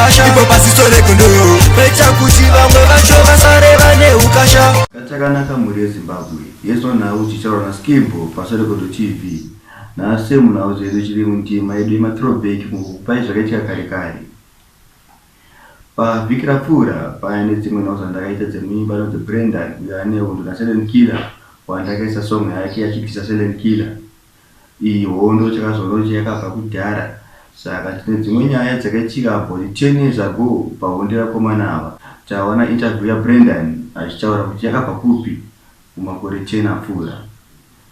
Ukasha ipo pasiso regondo paita kuti vamwe vacho vasare vane ukasha. Chakanaka mhuri yeZimbabwe, yeso nhau tichitaura naSkimbo paSorekoto TV. Nhasi munhau dzedu chiri mundima yedu yemathrowback kungokupai zvakaitika kare kare. Pavhiki rapfuura paya nedzimwe nhau dzandakaita dzemuimba anonzi Brendan uyo ane hondo naSilent Killer wandakaisa song yake achibvisa Silent Killer. Iyi hondo takazoona kuti yakabva kudhara saka tine dzimwe nyaya dzakaitika about 10 years ago pahondo yevakomana ava. Tawana interview yaBrendan achitaura kuti yakabva kupi mumakore 10 apfuura.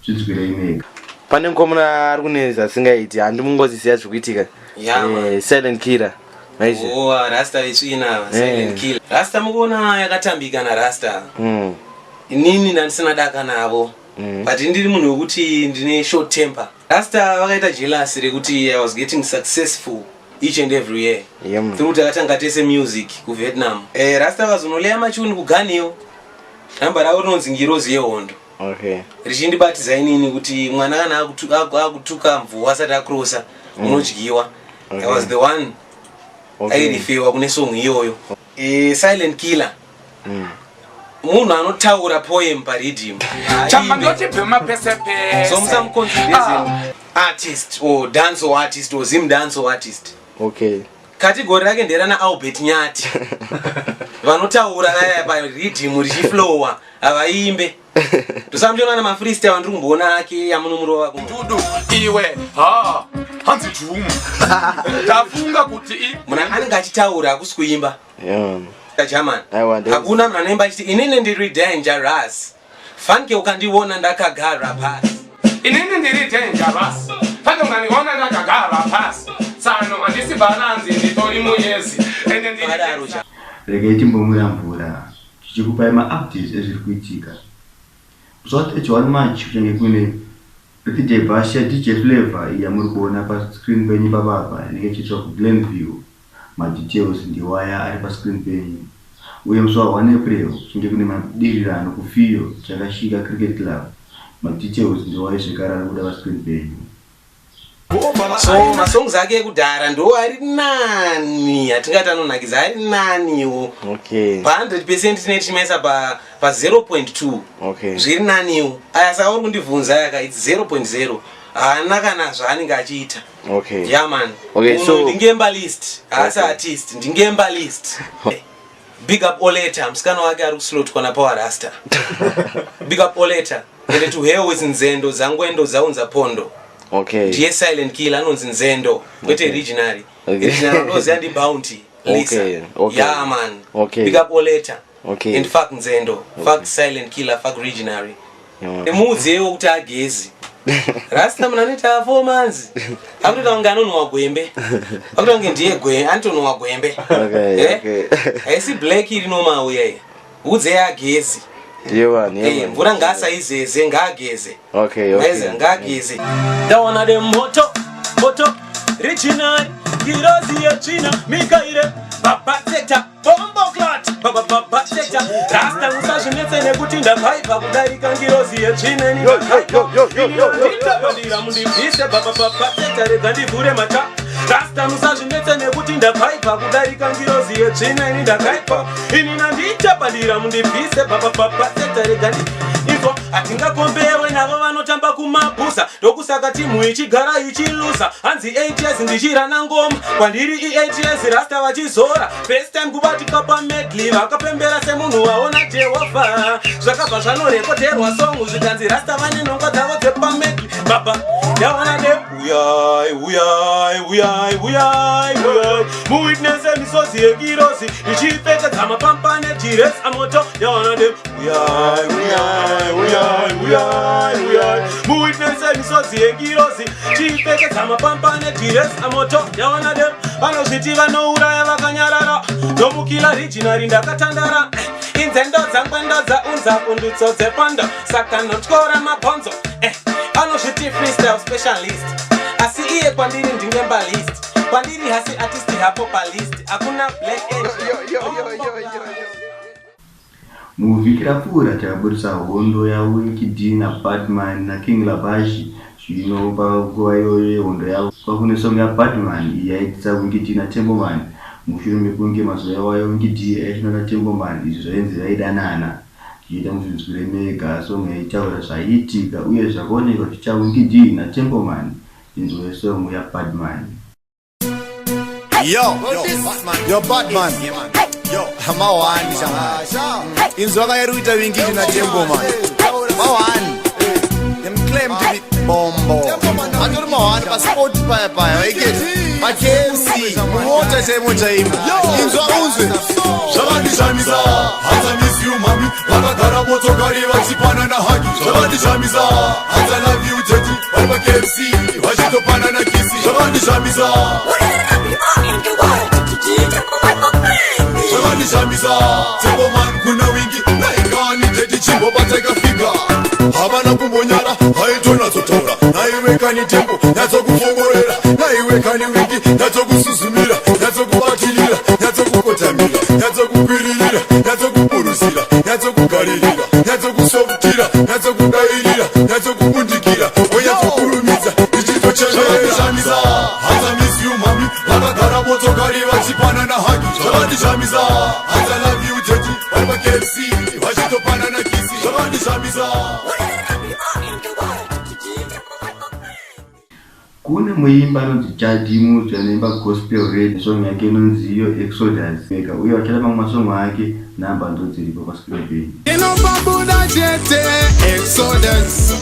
Zvinzwirei mega. Pane mukomana ari kunetsa asingaiti, handimungoziziva zviri kuitika. Yeah, man. Silent Killer, maizvi. Oh, Rasta vetsvina ava, Silent Killer. Rasta mukuona yakatambika naRasta. Inini ndandisina daka navo. But ndiri munhu wekuti ndine short temper. Rasta vakaita jealous rekuti I was getting successful each and every year. Yeah, man. Through takatanga tese music kuVietnam. Rasta vazonoleya machuni kuGhanio. Namba ravo rinonzi Ngirozi yeHondo. Richindibatidza inini kuti mwana kana akutuka mvuu asati akrosa, unodyiwa. I was the one airifewa kune song iyoyo. Silent Killer. Munhu anotaura poem pariddim. Chamba ndochibhema pese pese. So musamuconsider as an artist or dancehall artist or Zim dancehall artist. Category rake nderana Albert Nyati. Vanotaura vaya pariddim richiflowa, havaimbe. Tosamuchiona na mafreestyle andiri kumboona ake yamunomurova kumwe. Dudu iwe, ha, hanzi jumu. Ndafunga kuti i Munhu anenge achitaura, hakusi kuimba. German. Aiwa, Hakuna munhu anoimba achiti inini ndiri dangerous. Fanike ukandiona ndakagara pasi. Inini ndiri dangerous. Fanike ukandiona ndakagara pasi. Tsano handisi bharanzi, nditori muyezi. Ende ndiri Vakadaro cha. Regai timbomwira mvura tichikupai maupdates ezviri kuitika. Musi wa 31 March kuchange kuine birthday bash yaDJ Flavor iyi yamuri kuona pascreen penyu ipapapa, inenge ichiitwa kuGlenview. Madetails ndiwaya ari pascreen penyu. Uye musi wa 1 April kuchange kune madirirano kuFiyo Chakashika Cricket Club. Madetails ndiwayo zvekare ari kubuda pascreen penyu. So masongs ake ekudhara ndo ari nani, hatingati anonakidza, ari naniwo. Pa 100% tinenge tichimaisa pa 0.2. Zviri naniwo aya. Saka uri kundibvunza yaka, it's 0.0, haana kana zvaanenge achiita. Yeah man. Uno ndingemba list, haasi artist, ndingemba list. Big up Oleta, musikana wake ari kuslotwa naPower Rasta. Big up Oleta, ende to hell with nzendo dzangwendo dzaunza pondo. Ndiye Silent Killer anonzi nzendo, kwete originary. Originary ndoziva ndi Bounty Lisa. Yeah man. Big up Oleta. And fuck nzendo, fuck Silent Killer, fuck regionary. Muudzewo kuti agezi. Rasta munhu anoita 4 months akutoita kunge anonhuwa gwembe, akutoita kunge ndiye gwe anotonhuwa gwembe. Eh? Haisi black iri nomauya iyi, udzei agezi. Yeah, man. Yeah, man. Mvura ngaasaizeze, ngaageze. Okay. Maize ngaageze. Ndaona de moto moto, regional ngirozi yetsvina Mikaire babateta bomboclat bababateta. Rasta musazvinetse nekuti ndakaipa kudarika ngirozi yetsvina. Yo, yo, yo, yo, yo, yo. Nditapandira mundibvise bababateta, rega ndivhure mata. Rasta musazvinetse nekuti ndakaipa kudarika ngirozi yetsvina. Ini ndakaipa, ini nanditapandira mundibvise bababateta, rega ndi inzwa. Hatingakombewe navo vanotamba kumabhuza, ndokusaka timu ichigara ichiluza. Hanzi 8 years ndichirana ngoma, kwandiri i8 years rasta vachizora. First time kubatika pamedley, vakapembera semunhu waona Jehovha. Zvakabva zvanorekodherwa song, zvikanzi rasta vane nhongo dzavo dzepamedley. Baba yaona de uyai, uyai, uyai, uyai, uyai, muwitnese misodzi yengirozi ichipfekedza mapampa nedhiresi amoto. Yaona de uyai, uyai, uyai, uyai, uyai, muwitnese misodzi yengirozi chipfekedza mapampa nedhiresi amoto. Yaona de vanozviti vanouraya vakanyarara, ndomukila regionary ndakatandara. Inzendo dzangwendo dzaunza pundutso dzepondo, saka notyora mabhonzo. Anozviti freestyle specialist, asi iye kwandiri ndingemba list, kwandiri hasi artist hapo palist, hakuna black angel. Yo, yo, yo, yo, yo, yo. Muvhiki rapfuura takabudisa hondo yaWinky D naBadman naKing Labashi. Zvino panguva iyoyo yehondo yavo kwakune song yaBadman iyi yaitisa Winky D naTemboman. Mushure mekunge mazuva iwayo Winky D aishanda naTempleman izvo zvainzi vaidanana. Tichiita muzvinzwire mega song yaitaura zvaiitika uye zvakaonekwa zvicha Winky D naTempleman. Inzwe song yaBadman. Yo, yo, Batman. Yo, mawani shama. Inzwa kayari kuita Winky na Tempo man. Mawani. Them claim to be bombo. Atori mawani pa sport paya paya. Waiketi. Pa KFC. Mumota chaimo chaimo. Inzwa unzwe. Zvavandishamisa, hanza miss you mami. Vakagara motokari vachipanana hug. Zvavandishamisa, hanza love you daddy. Vari paKFC vachitopanana kiss. Zvavandishamisa, zvavandishamisa. Temboman kuna Winky naikani daddy chimbobatakafika. Havana kumbonyara, haitonatsotaura. Naiwe kani Tembo, nyatsokufongorera. Naiwe kani Winky, nyatsokusuzumira, nyatsokubatirira, nyatsokukotamira, nyatsokukwiririra, nyatsokuburusira, nyatsokugaririra, nyatsokusofutira, nyatsokudairira, nyatsokubundikira, wonyatsokurumidza ndichitochemerera. Hanza miss you mami. Vakagara motokari vachipanana hug. Zvavandishamisa, hanza love you daddy. Vari paKFC vachitopanana kiss. Zvavandishamisa. Kune muimbi anonzi Jadi Mutswi anoimba gospel red. Song yake inonzi iyo Exodus ega uye vachada mamwe masongo ake, nhamba ndo dziripo pascreen penyu. Inopabuda chete Exodus,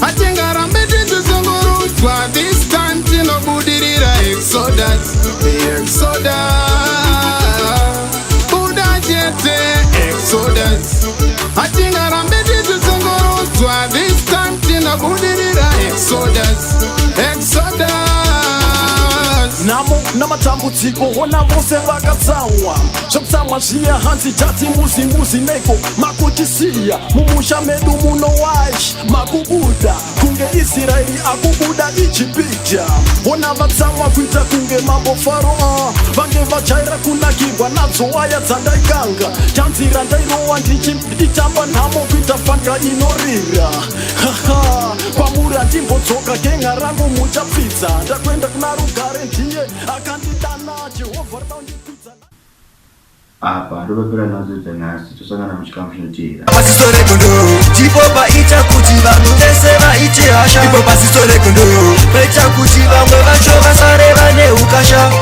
hatingarambi tichizungurudzwa. This time tinobudirira. Exodus, Exodus, buda chete. Exodus, hatingarambi tichizungurudzwa. This time tinobudirira. Exodus, Exodus. Nhamo namatambudziko, ona vose vakatsamwa. Zvekutsamwa zviya hanzi tati muzi muzi neko makutisiya mumusha medu muno wash makubuda kunge Israeri akubuda Ijipita. Vona vatsamwa kuita kunge mambo Faro. Vange vajaira kunakirwa nadzo waya dzandaikanga tanzira ndairowa ndichiitamba nhamo kuita fanga inorira. Haha, kwamuri handimbodzoka, genga rangu muchapfidza. Ndakuenda kuna rugare, ndiye akandidana Jehovha radaundipidza. Apa ndopapera nadzo dzanhasi, tosangana muchikamu chinoteera. Pasiso regondo ndipo paita kuti vanhu vese vaite hasha. Ipo pasiso regondo paita kuti vamwe vacho vasare vane ukasha.